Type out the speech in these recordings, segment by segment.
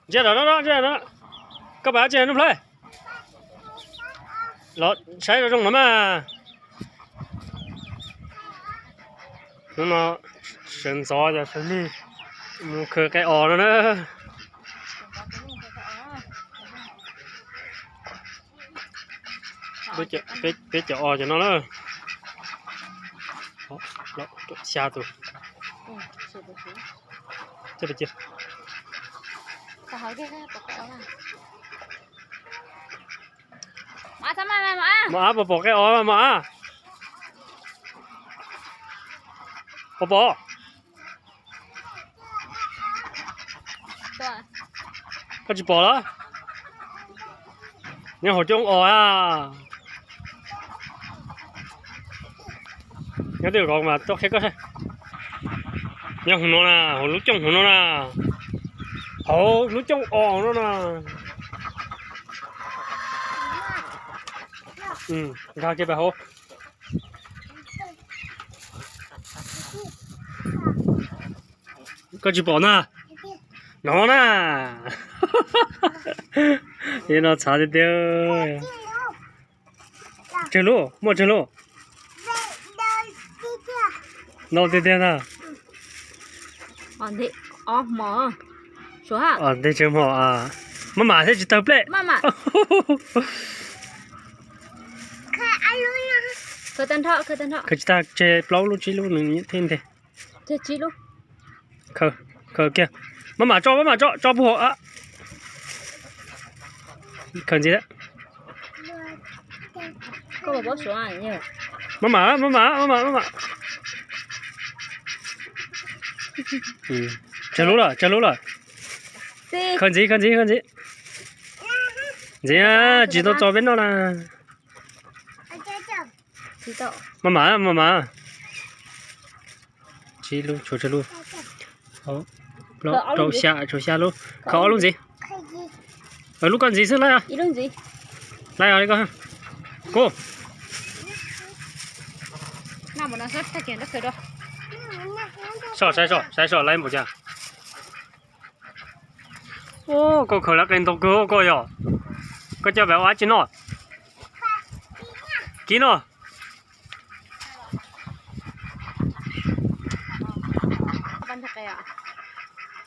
Ntsia rau no, ntsia no. Koj pab tsis Nuj Nplhaib los saib zoo zoo no mas. Hnub no sawv ntxov yog sawv lig mus khaws qe os no na. Peb cov os cov no na. Xya tus. Mos ab, pom pom qe os mos ab. Pom pom. Koj tsis pom los? Nyob hauv coob os a. Nyob twj ywm mas tuaj qhia koj saib. Nyob hauv no na, hauv lub cooj hauv no na. Hauv lub cooj os no na. Nkag kiag pem hauv. Koj tsis pom na. No na. No txhav tiag tiag. Tsawg lub, muaj tsawg lub? Ntau tiag tiag ntag. Nteg tsawg hmo. Maj mam thiab tsis tawg plej. Khaws tsis tag, tseg plaub lub tsib lub nws thiaj nteg. Khaws kiag. Maj mam tso, maj mam tso, tso puag hauv. Khaws ntxiv. Maj mam, maj mam, maj mam, maj mam. Tsawg lub lawm, tsawg lub lawm. Khaws ntxiv, khaws ntxiv, khaws ntxiv. Ntxiv, tsis tau tso peb noj na. Maj mam, maj mam. Tsib lub, tshuav tsawg lub? Rau xya, tshuav xya lub. Khaws ob lub ntxiv. Lub koj ntxiv xwb laib. Laib os li koj. Kub. Saib so, saib so laib npaum cas. Koj khaws lawv qe ntau kawg koj yog. Koj coj pem ua dab tsi noj? Kib noj.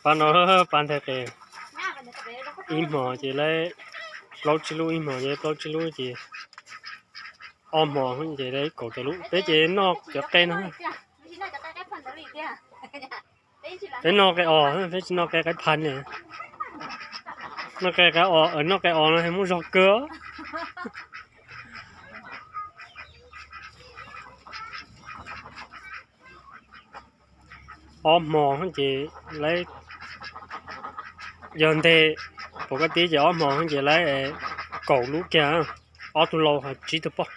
Pab no, pab nteg qe. Ib hmos ces laib plaub tsib lub, ib hmos ces plaub tsib lub ces ob hmos ces laib kaum tawm lub. Peb ces noj cov qe no. Peb noj qe os, peb tsis noj qe qaib pha ne. Noj qe qaib os, noj qe os no muaj zog kawg. Ob hmos ces laib, yog nteg pom koj tib ces ob hmos ces laib kaum lub kiag, ob tug laus ho tsib tug poj.